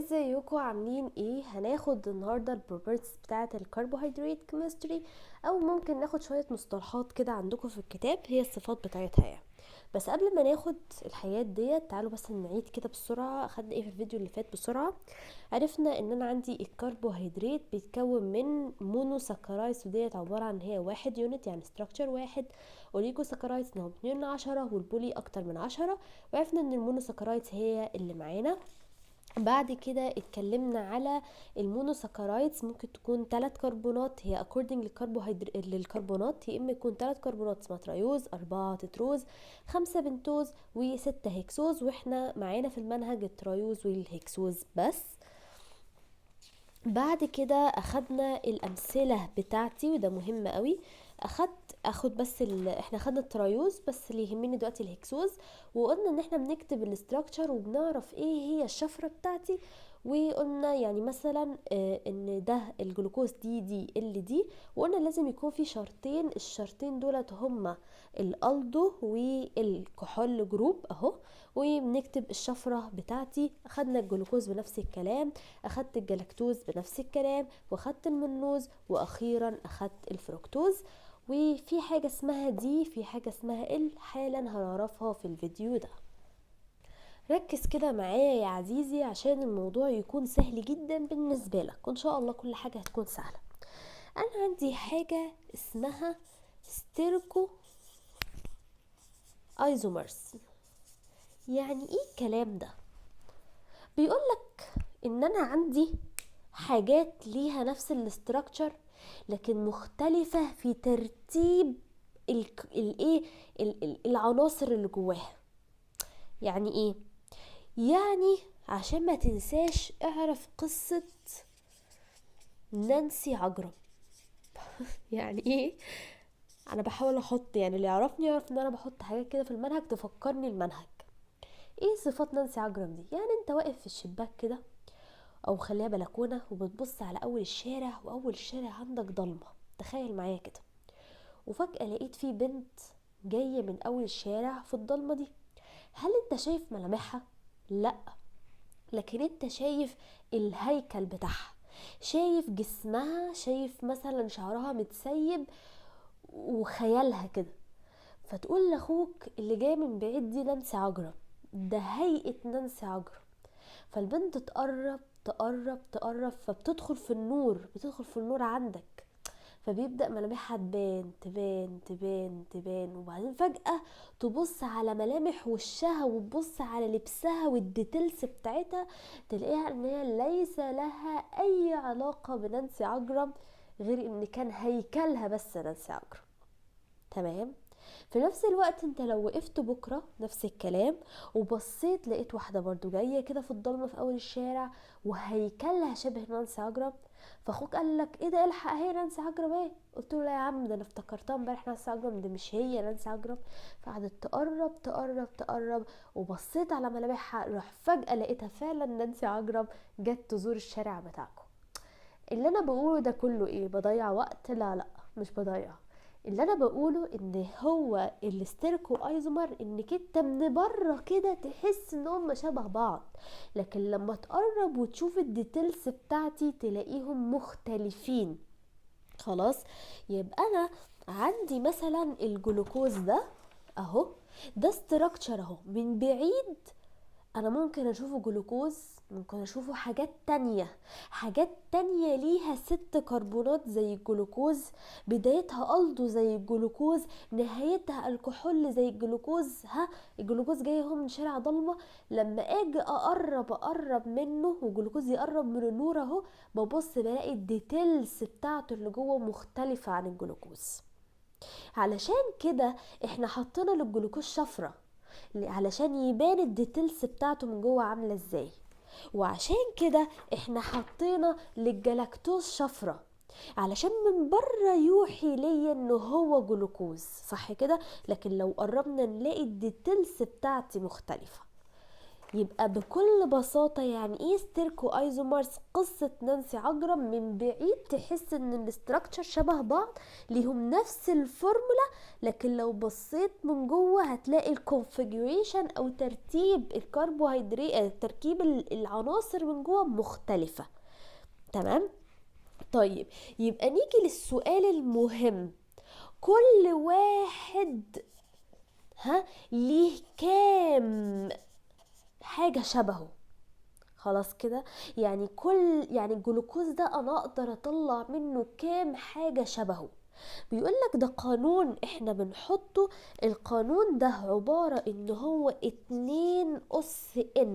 ازيكم عاملين ايه؟ هناخد النهارده ال properties بتاعه ال carbohydrate chemistry، او ممكن ناخد شوية مصطلحات كده عندكم في الكتاب هي الصفات بتاعتها يعني. بس قبل ما ناخد الحاجات ديت تعالوا بس نعيد كده بسرعة اخدنا ايه في الفيديو اللي فات بسرعه. عرفنا ان انا عندي الكربوهيدرات بيتكون من monosaccharides، وديت عبارة عن هي واحد unit يعني structure واحد، oligosaccharides ان هو 2 من 10، وال poly اكتر من 10. وعرفنا ان ال monosaccharides هي اللي معانا. بعد كده اتكلمنا على ال monosaccharides ممكن تكون 3 كربونات، هي according للكربونات، يا اما يكون 3 كربونات اسمها triose، 4 tetrose، 5 بنتوز، و6 هيكسوز. واحنا معانا في المنهج ال triose وال hexose بس. بعد كده اخدنا الامثلة بتاعتي، وده مهم قوي. اخدت اخد بس احنا خدنا ال triose بس، اللي يهمني دلوقتي الهكسوز. وقلنا ان احنا بنكتب ال structure وبنعرف ايه هي الشفرة بتاعتي. وقلنا يعني مثلا ان ده الجلوكوز D D L D، وقلنا لازم يكون في شرطين، الشرطين دولت هما ال aldo والكحول group اهو. وبنكتب الشفرة بتاعتي. اخدنا الجلوكوز بنفس الكلام، اخدت الجلاكتوز بنفس الكلام، واخدت ال mannose، واخيرا اخدت الفركتوز. وفي حاجة اسمها D، في حاجة اسمها L، حالا هنعرفها في الفيديو ده. ركز كده معايا يا عزيزي عشان الموضوع يكون سهل جدا بالنسبة لك، وان شاء الله كل حاجة هتكون سهلة. انا عندي حاجة اسمها stereo isomers. يعني ايه الكلام ده؟ بيقولك ان انا عندي حاجات ليها نفس ال structure لكن مختلفة في ترتيب الايه العناصر اللي جواها. يعني ايه؟ يعني عشان ما تنساش اعرف قصة نانسي عجرم. يعني ايه؟ انا بحاول احط، يعني اللي يعرفني يعرف ان انا بحط حاجات كده في المنهج تفكرني المنهج. ايه صفات نانسي عجرم دي؟ يعني انت واقف في الشباك كده او خليها بلكونة وبتبص على اول الشارع، واول الشارع عندك ضلمة، تخيل معايا كده، وفجأة لقيت في بنت جاية من اول الشارع في الضلمة دي. هل انت شايف ملامحها؟ لا، لكن انت شايف الهيكل بتاعها، شايف جسمها، شايف مثلا شعرها متسيب وخيالها كده. فتقول لاخوك اللي جاي من بعيد دي نانسي عجرم، ده هيئة نانسي عجرم. فالبنت تقرب تقرب تقرب، فبتدخل في النور، بتدخل في النور عندك، فبيبدأ ملامحها تبان تبان تبان تبان، وبعدين فجأة تبص على ملامح وشها وتبص على لبسها وال details بتاعتها، تلاقيها ان هي ليس لها اي علاقة بنانسي عجرم غير ان كان هيكلها بس نانسي عجرم. تمام؟ في نفس الوقت انت لو وقفت بكرة نفس الكلام وبصيت لقيت واحدة برضو جاية كده في الضلمة في اول الشارع وهيكلها شبه نانسي عجرم، فاخوك قال لك ايه ده، الحق هي نانسي عجرم ايه؟ قلت له لا يا عم، ده انا افتكرتها امبارح نانسي عجرم، ده مش هي نانسي عجرم. فقعدت تقرب تقرب تقرب وبصيت على ملامحها، راح فجأة لقيتها فعلا نانسي عجرم جت تزور الشارع بتاعكم. اللي انا بقوله ده كله ايه؟ بضيع وقت؟ لا لا، مش بضيع. اللي انا بقوله ان هو ال stereoisomer انك انت من بره كده تحس ان هم شبه بعض، لكن لما تقرب وتشوف ال details بتاعتي تلاقيهم مختلفين. خلاص، يبقى انا عندي مثلا الجلوكوز ده اهو، ده structure اهو، من بعيد انا ممكن اشوفه جلوكوز، ممكن اشوفه حاجات تانية، حاجات تانية ليها 6 كربونات زي الجلوكوز، بدايتها aldo زي الجلوكوز، نهايتها الكحول زي الجلوكوز. ها الجلوكوز جاي اهو من شارع ضلمة، لما اجي اقرب منه والجلوكوز يقرب من النور اهو، ببص بلاقي ال details بتاعته اللي جوه مختلفة عن الجلوكوز. علشان كده احنا حطينا للجلوكوز شفرة علشان يبان ال details بتاعته من جوه عاملة ازاي، وعشان كده احنا حطينا للجلاكتوز شفرة علشان من بره يوحي ليا ان هو جلوكوز، صح كده؟ لكن لو قربنا نلاقي ال details بتاعتي مختلفة. يبقى بكل بساطة يعني ايه stereoisomers؟ قصة نانسي عجرم من بعيد تحس ان ال structure شبه بعض، ليهم نفس الفورمولا، لكن لو بصيت من جوه هتلاقي ال configuration او ترتيب الكربوهيدرات، تركيب العناصر من جوه مختلفة. تمام. طيب يبقى نيجي للسؤال المهم، كل واحد ها ليه كام حاجة شبهه؟ خلاص كده، يعني كل يعني الجلوكوز ده انا اقدر اطلع منه كام حاجة شبهه؟ بيقولك ده قانون احنا بنحطه، القانون ده عبارة ان هو 2 أس n.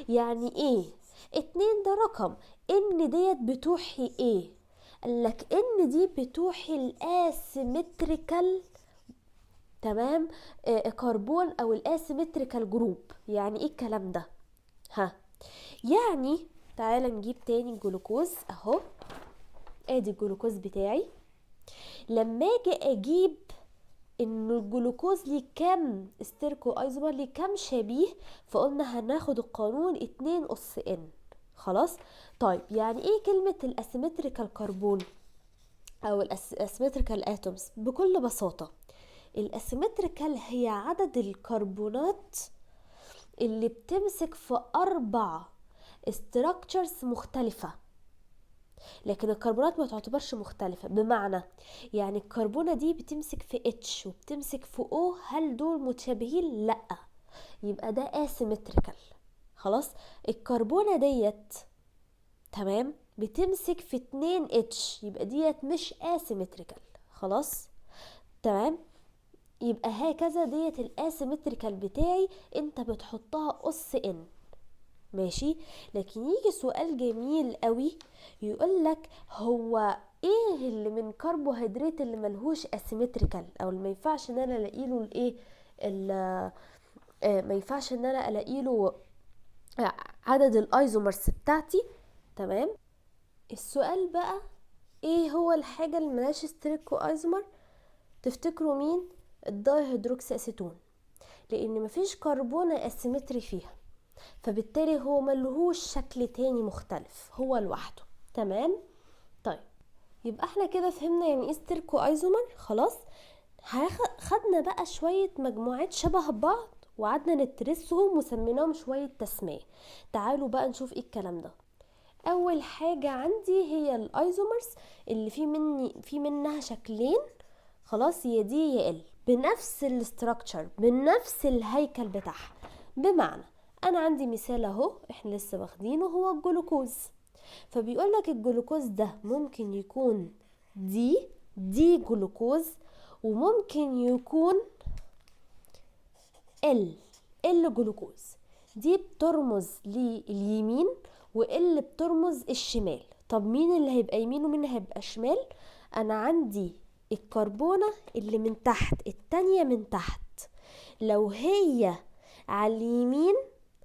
يعني ايه 2؟ ده رقم، n ديت بتوحي ايه؟ قالك n دي بتوحي ال asymmetrical، تمام، كربون او ال asymmetrical group. يعني ايه الكلام ده؟ ها يعني تعالى نجيب تاني الجلوكوز اهو، ادي الجلوكوز بتاعي. لما اجي اجيب ان الجلوكوز ليه كام stereoisomer، ليه كام شبيه، فقلنا هناخد القانون 2 أس n. خلاص. طيب يعني ايه كلمة ال asymmetrical carbon او ال asymmetrical atoms؟ بكل بساطة ال asymmetrical هي عدد الكربونات اللي بتمسك في 4 structures مختلفة، لكن الكربونات ما تعتبرش مختلفة. بمعنى يعني الكربونة دي بتمسك في H وبتمسك في O، هل دول متشابهين؟ لا، يبقى ده asymmetrical. خلاص. الكربونة ديت تمام بتمسك في 2 H، يبقى ديت مش asymmetrical. خلاص تمام. يبقى هكذا ديت ال asymmetrical بتاعي انت بتحطها اس n. ماشي. لكن يجي سؤال جميل قوي يقولك هو ايه اللي من كربوهيدرات اللي ملهوش asymmetrical، او اللي ما ينفعش ان انا الاقي له الايه، ما ينفعش ان انا الاقي له عدد ال isomers بتاعتي. تمام. السؤال بقى ايه هو الحاجة اللي ملهاش stereoisomer؟ تفتكروا مين؟ ال dihydroxyacetone، لان مفيش كربونة asymmetry فيها، فبالتالي هو ملهوش شكل تاني مختلف، هو لوحده. تمام. طيب يبقى احنا كده فهمنا يعني ايه stereoisomer. خلاص. خدنا بقى شوية مجموعات شبه بعض وقعدنا نترسهم وسميناهم شوية تسمية. تعالوا بقى نشوف ايه الكلام ده. اول حاجة عندي هي ال isomers اللي في منها شكلين، خلاص، يا D يا L، بنفس ال structure بنفس الهيكل بتاعها. بمعنى انا عندي مثال اهو احنا لسه واخدينه، هو الجلوكوز. فبيقول لك الجلوكوز ده ممكن يكون D glucose، وممكن يكون L L glucose. D بترمز لليمين و L بترمز الشمال. طب مين اللي هيبقى يمين ومين اللي هيبقى شمال؟ انا عندي الكربونة اللي من تحت التانية من تحت، لو هي على اليمين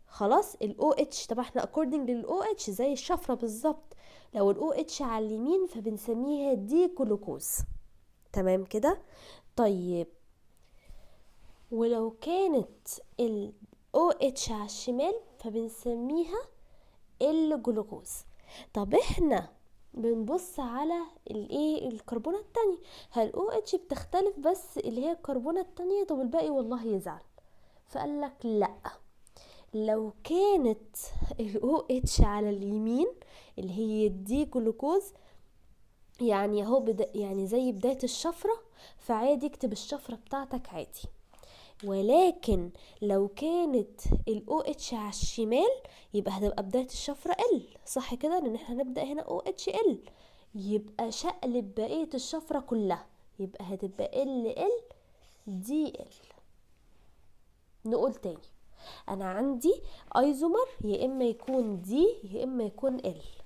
خلاص ال OH، طبعا احنا according لل OH زي الشفرة بالظبط، لو ال OH على اليمين فبنسميها D glucose. تمام كده. طيب ولو كانت ال OH على الشمال فبنسميها L glucose. طب احنا بنبص على الايه الكربونة التانية، هل OH بتختلف بس اللي هي الكربونة التانية، طب الباقي والله يزعل. فقال لك لا، لو كانت ال OH على اليمين اللي هي D glucose، يعني اهو يعني زي بداية الشفرة، فعادي اكتب الشفرة بتاعتك عادي. ولكن لو كانت ال OH على الشمال يبقى هتبقى بداية الشفرة L، صح كده؟ لان احنا هنبدأ هنا OH L، يبقى شقلب بقية الشفرة كلها، يبقى هتبقى L L D L. نقول تاني، انا عندي ايزومر يا اما يكون D يا اما يكون L.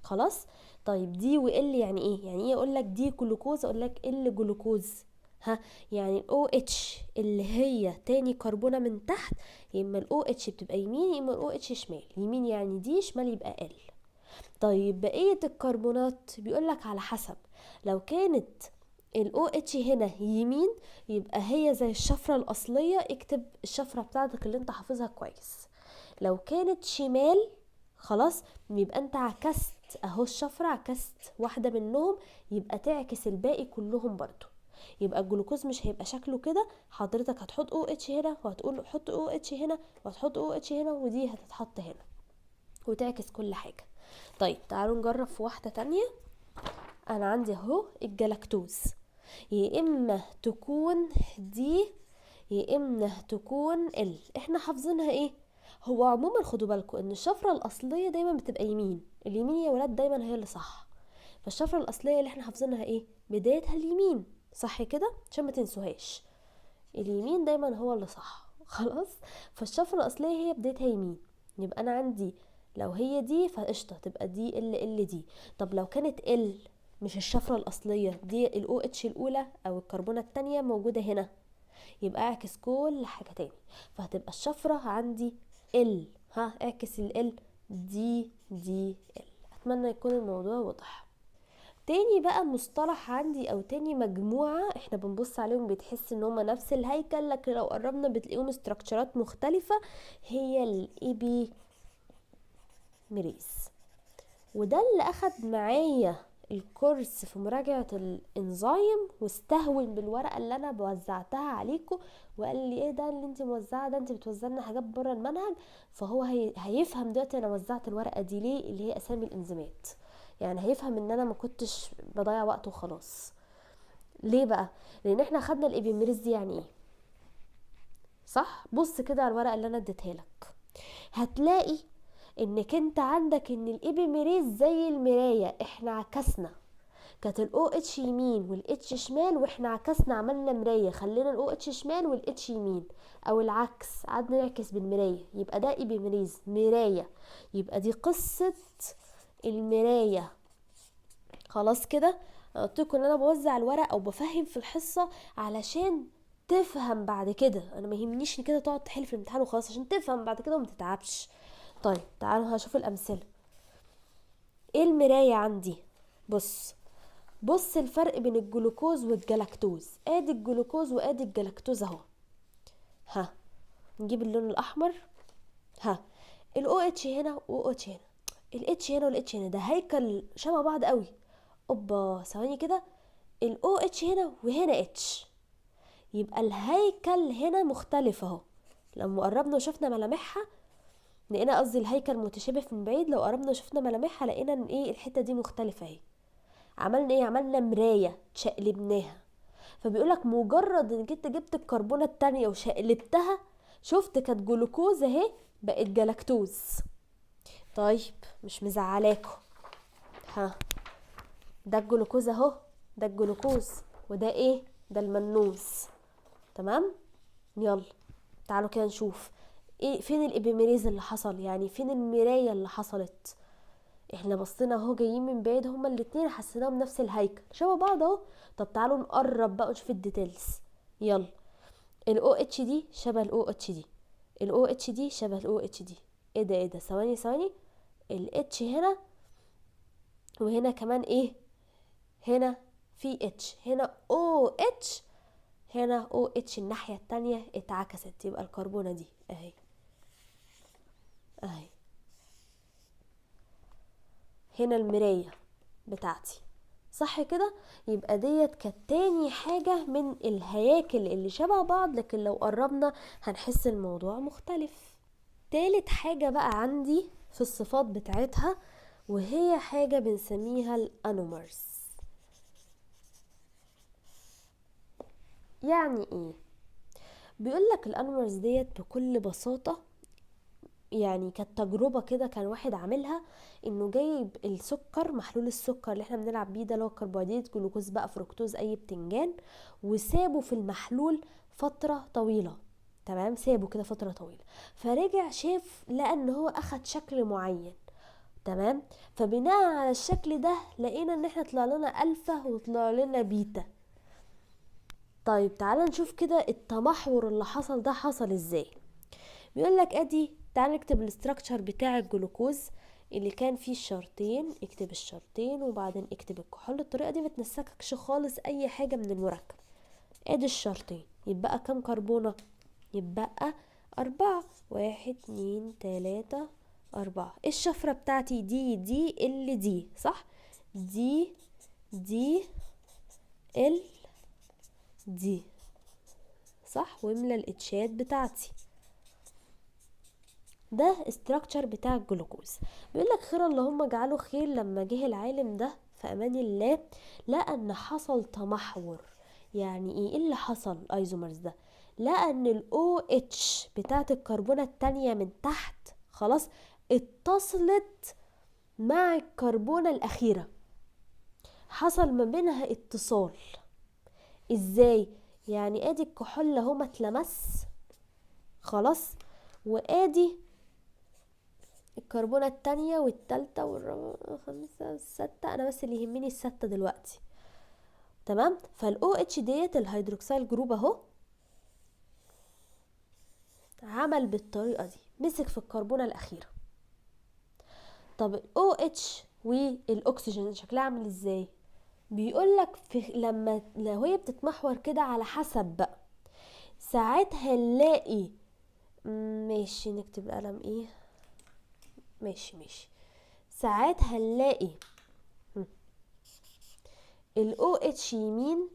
خلاص. طيب D و L يعني ايه؟ يعني ايه اقول لك D glucose اقول لك L glucose؟ ها يعني ال OH اللي هي تاني كربونة من تحت، يا اما ال OH بتبقى يمين يا اما ال OH شمال، يمين يعني D، شمال يبقى L. طيب بقية الكربونات بيقول لك على حسب، لو كانت ال OH هنا يمين، يبقى هي زي الشفرة الأصلية، اكتب الشفرة بتاعتك اللي انت حافظها كويس. لو كانت شمال خلاص يبقى انت عكست اهو الشفرة، عكست واحدة منهم، يبقى تعكس الباقي كلهم برضو. يبقى الجلوكوز مش هيبقى شكله كده، حضرتك هتحط OH هنا، وهتقول حط OH هنا، وهتحط OH هنا، ودي هتتحط هنا، وتعكس كل حاجة. طيب تعالوا نجرب في واحدة تانية. انا عندي اهو الجلاكتوز، يا اما تكون D يا اما تكون L. احنا حافظينها ايه؟ هو عموما خدوا بالكم ان الشفرة الاصلية دايما بتبقى يمين، اليمين يا ولاد دايما هي اللي صح. فالشفرة الاصلية اللي احنا حافظينها ايه؟ بدايتها اليمين، صح كده؟ عشان ما تنسوهاش، اليمين دايما هو اللي صح. خلاص، فالشفرة الاصلية هي بدايتها يمين، يبقى انا عندي لو هي D فقشطة تبقى D L L D. طب لو كانت L مش الشفرة الأصلية، دي ال OH الأولى أو الكربونة التانية موجودة هنا، يبقى اعكس كل حاجة تاني، فهتبقى الشفرة عندي L. ها اعكس ال L، D D L. أتمنى يكون الموضوع واضح. تاني بقى مصطلح عندي أو تاني مجموعة احنا بنبص عليهم بتحس ان هما نفس الهيكل، لكن لو قربنا بتلاقيهم structure ات مختلفة، هي ال epimerase. وده اللي أخد معايا الكورس في مراجعة الانزيم، واستهون بالورقة اللي انا بوزعتها عليكم، وقال لي ايه ده اللي انت موزعة ده، انت بتوزع لنا حاجات بره المنهج. فهو هيفهم دلوقتي انا وزعت الورقة دي ليه، اللي هي اسامي الانزيمات، يعني هيفهم ان انا ما كنتش بضيع وقت وخلاص. ليه بقى؟ لان احنا خدنا ال epimerase دي يعني ايه، صح؟ بص كده على الورقة اللي انا اديتها لك، هتلاقي انك انت عندك ان ال epimerase زي المراية، احنا عكسنا، كانت ال OH يمين وال H شمال، واحنا عكسنا عملنا مراية، خلينا ال OH شمال وال H يمين، او العكس، قعدنا نعكس بالمراية، يبقى ده epimerase مراية، يبقى دي قصة المراية. خلاص كده قلت لكم ان انا بوزع الورق او بفهم في الحصة علشان تفهم بعد كده، انا ما يهمنيش ان كده تقعد تحل في الامتحان وخلاص، عشان تفهم بعد كده وما تتعبش. طيب تعالوا هشوف الامثلة. ايه المراية عندي؟ بص الفرق بين الجلوكوز والجلاكتوز، ادي الجلوكوز وادي الجلاكتوز اهو. ها نجيب اللون الاحمر، ها ال OH هنا و OH هنا، ال H هنا وال H هنا، ده هيكل شبه بعض قوي. اوبا ثواني كده، ال OH هنا وهنا H، يبقى الهيكل هنا مختلف اهو. لما قربنا وشفنا ملامحها لقينا، قصدي الهيكل متشابه من بعيد، لو قربنا وشفنا ملامحها لقينا ان ايه الحتة دي مختلفة اهي. عملنا ايه؟ عملنا مراية شقلبناها. فبيقولك مجرد انك انت جبت الكربونه التانية وشقلبتها، شفت كانت جلوكوز اهي بقت جلاكتوز. طيب مش مزعلاكوا، ها ده الجلوكوز اهو، ده الجلوكوز، وده ايه؟ ده ال mannose. تمام، يلا تعالوا كده نشوف ايه فين ال epimerase اللي حصل، يعني فين المراية اللي حصلت. احنا بصينا اهو جايين من بعيد، هما الاتنين حسيناهم نفس الهيكل شبه بعض اهو. طب تعالوا نقرب بقى ونشوف ال details. يلا ال OH دي شبه ال OH دي، ال OH دي شبه ال OH دي. ايه ده ايه ده، ثواني ثواني، ال H هنا وهنا كمان ايه، هنا في H، هنا OH، هنا OH، الناحية التانية اتعكست، يبقى الكربونة دي اهي اهي هنا المراية بتاعتي، صح كده؟ يبقى ديت كانت تاني حاجة من الهياكل اللي شبه بعض، لكن لو قربنا هنحس الموضوع مختلف. تالت حاجة بقى عندي في الصفات بتاعتها، وهي حاجة بنسميها ال anomers. يعني ايه؟ بيقولك ال anomers ديت بكل بساطة، يعني كانت تجربة كده كان واحد عاملها، انه جايب السكر، محلول السكر اللي احنا بنلعب بيه ده اللي هو الكربوهيدرات، جلوكوز بقى، فركتوز، اي بتنجان، وسابه في المحلول فترة طويلة. تمام، سابه كده فترة طويلة، فرجع شاف لقى ان هو اخد شكل معين. تمام، فبناء على الشكل ده لقينا ان احنا طلع لنا الفا وطلع لنا بيتا. طيب تعالى نشوف كده التمحور اللي حصل ده حصل ازاي. بيقول لك ادي، تعال نكتب ال structure بتاع الجلوكوز. اللي كان فيه الشرطين، اكتب الشرطين وبعدين اكتب الكحول. الطريقة دي ما تنسككش خالص اي حاجة من المركب. ادي الشرطين، يبقى كام كربونة؟ يبقى 4، 1 2 3 4. الشفرة بتاعتي D D L D، صح؟ D D L D، صح؟ واملى ال H ات بتاعتي. ده structure بتاع الجلوكوز. بيقول لك خير اللهم اجعله خير، لما جه العالم ده في امان الله لقى ان حصل تمحور. يعني ايه؟ ايه اللي حصل isomers ده؟ لقى ان ال OH بتاعت الكربونة التانية من تحت خلاص اتصلت مع الكربونة الأخيرة، حصل ما بينها اتصال. ازاي؟ يعني ادي الكحول اهو ما اتلمس خلاص، وادي الكربونة التانية والتالتة والرابعة والخامسة والستة، انا بس اللي يهمني الستة دلوقتي، تمام؟ فال OH ديت ال hydroxyl group اهو عمل بالطريقة دي، مسك في الكربونة الأخيرة. طب ال OH والأكسجين شكلها عامل ازاي؟ بيقولك في لما لو هي بتتمحور كده على حسب بقى، ساعات هنلاقي، ماشي نكتب القلم ايه، ماشي ماشي، ساعات هنلاقي ال OH يمين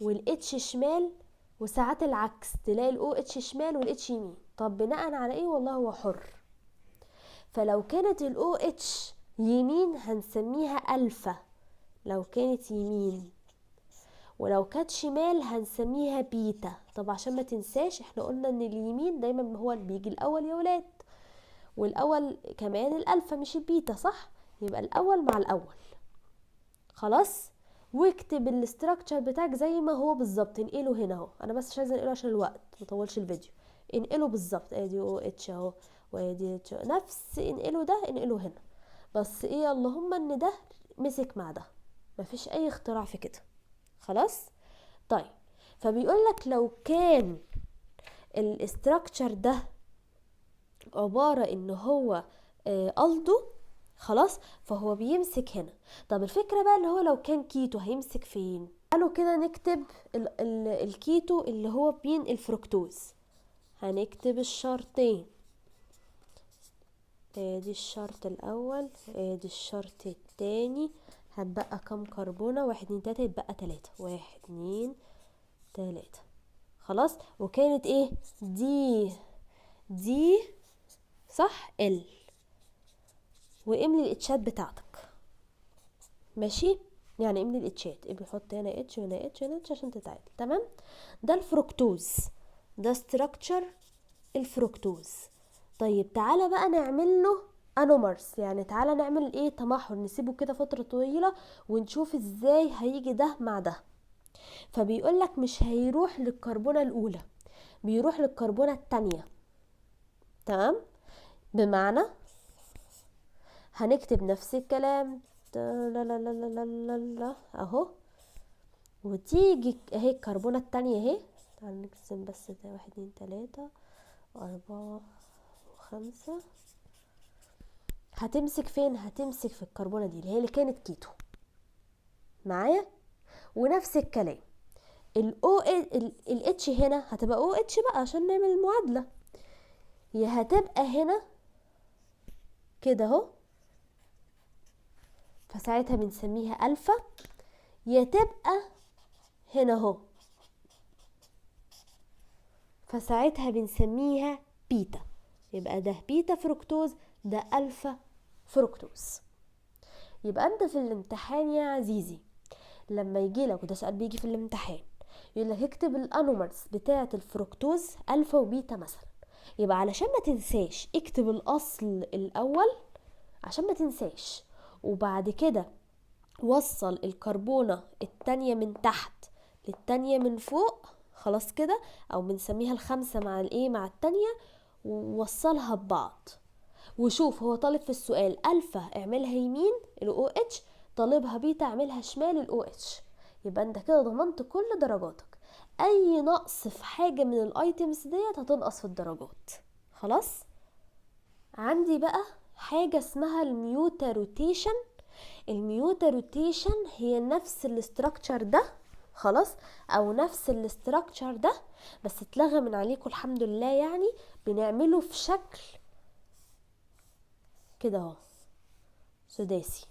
وال H شمال، وساعات العكس تلاقي ال OH شمال وال H يمين. طب بناء على ايه؟ والله هو حر. فلو كانت ال OH يمين هنسميها ألفا لو كانت يمين، ولو كانت شمال هنسميها بيتا. طب عشان ما تنساش احنا قلنا ان اليمين دايما هو اللي بيجي الاول يا ولاد، والاول كمان الالفا مش البيتا، صح؟ يبقى الاول مع الاول خلاص. واكتب ال structure بتاعك زي ما هو بالظبط، انقله هنا اهو، انا بس مش عايزه انقله عشان الوقت ما اطولش الفيديو. انقله بالظبط، ادي OH اهو وادي H، نفس انقله ده انقله هنا، بس ايه اللهم ان ده مسك مع ده، مفيش اي اختراع في كده خلاص. طيب فبيقول لك لو كان ال structure ده عبارة ان هو aldo خلاص، فهو بيمسك هنا. طب الفكرة بقى اللي هو لو كان كيتو هيمسك فين؟ قالوا كده نكتب الكيتو اللي هو بين الفركتوز، هنكتب الشرطين، ادي الشرط الاول ادي الشرط التاني. هتبقى كام كربونة؟ 1 2 3، يتبقى 3، 1 2 3 خلاص. وكانت ايه؟ D D صح L، واملي ال H ات بتاعتك ماشي، يعني املي ال H ات، ابني حط هنا H وهنا H وهنا H عشان تتعادل، تمام. ده الفركتوز، ده structure الفركتوز. طيب تعالى بقى نعمل له anomers، يعني تعالى نعمل ايه؟ تمحور، نسيبه كده فترة طويلة ونشوف ازاي هيجي ده مع ده. فبيقولك مش هيروح للكربونة الاولى، بيروح للكربونة التانية، تمام. بمعنى هنكتب نفس الكلام لا لا لا لا لا لا اهو، وتيجي اهي الكربونة التانية اهي، تعال نرسم بس ده 1 2 3 4 5، هتمسك فين؟ هتمسك في الكربونة دي اللي هي اللي كانت كيتو معايا. ونفس الكلام ال O ال H هنا هتبقى OH بقى عشان نعمل المعادلة، يا هتبقى هنا كده اهو، فساعتها بنسميها الفا، يا تبقى هنا اهو، فساعتها بنسميها بيتا. يبقى ده بيتا فركتوز، ده الفا فركتوز. يبقى انت في الامتحان يا عزيزي لما يجي لك، وده سؤال بيجي في الامتحان، يقول لك اكتب ال anomers بتاعه الفركتوز الفا وبيتا مثلا، يبقى علشان ما تنساش اكتب الاصل الاول عشان ما تنساش، وبعد كده وصل الكربونة التانية من تحت للتانية من فوق خلاص كده، او بنسميها الخمسة مع الايه مع التانية، ووصلها ببعض. وشوف هو طالب في السؤال الفا اعملها يمين ال OH، طالبها بيتا اعملها شمال ال OH، يبقى انت كده ضمنت كل درجاتك. اي نقص في حاجة من ال items ديت هتنقص في الدرجات خلاص. عندي بقى حاجة اسمها ال mutarotation. ال mutarotation هي نفس ال structure ده، خلاص، او نفس ال structure ده بس اتلغى من عليكم الحمد لله، يعني بنعمله في شكل كده اهو سداسي،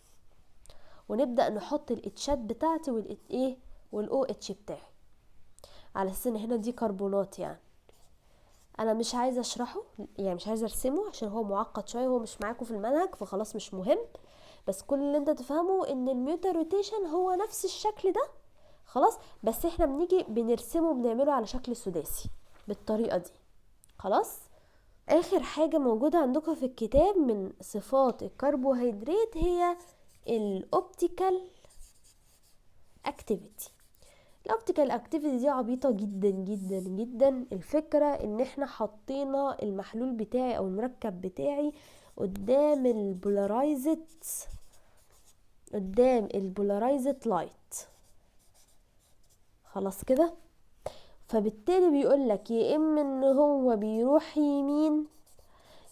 ونبدأ نحط ال H ات بتاعتي والايه وال OH بتاعي على اساس ان هنا دي كربونات. يعني انا مش عايزه اشرحه، يعني مش عايزه ارسمه عشان هو معقد شوية، هو مش معاكم في المنهج فخلاص مش مهم، بس كل اللي انت تفهمه ان ال mutarotation هو نفس الشكل ده، خلاص، بس احنا بنيجي بنرسمه بنعمله على شكل سداسي بالطريقة دي. خلاص، اخر حاجة موجودة عندكم في الكتاب من صفات الكربوهيدرات هي ال optical activity. ال optical activity دي عبيطه جدا جدا جدا. الفكرة ان احنا حطينا المحلول بتاعي او المركب بتاعي قدام ال polarized، قدام ال polarized light، خلاص كده. فبالتالي بيقول لك يا اما ان هو بيروح يمين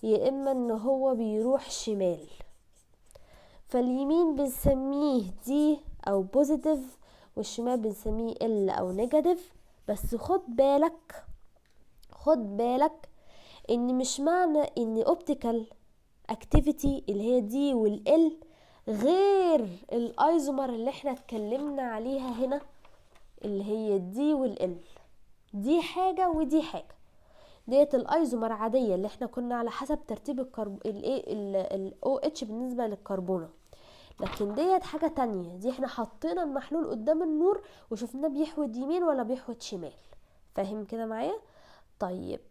يا اما ان هو بيروح شمال. فاليمين بنسميه D او positive، والشمال بنسميه L او negative. بس خد بالك، خد بالك ان مش معنى ان optical activity اللي هي D وال L غير الايزومر اللي احنا اتكلمنا عليها هنا اللي هي D وال L، دي حاجة ودي حاجة. ديت الايزومر عادية اللي احنا كنا على حسب ترتيب الكرب الايه ال OH بالنسبة للكربونة، لكن ديت حاجة تانية، دي احنا حطينا المحلول قدام النور وشفناه بيحود يمين ولا بيحود شمال. فاهم كده معايا؟ طيب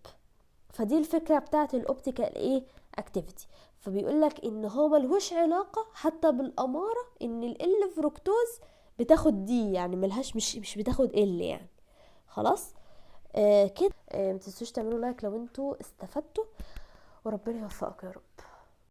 فدي الفكرة بتاعت ال optical ايه activity. فبيقول لك ان هو ملهوش علاقة حتى بالامارة ان ال L fructose بتاخد D، يعني ملهاش مش بتاخد L يعني. خلاص كده. متنسوش تعملوا like لو انتوا استفدتوا، وربنا يوفقكم يا رب.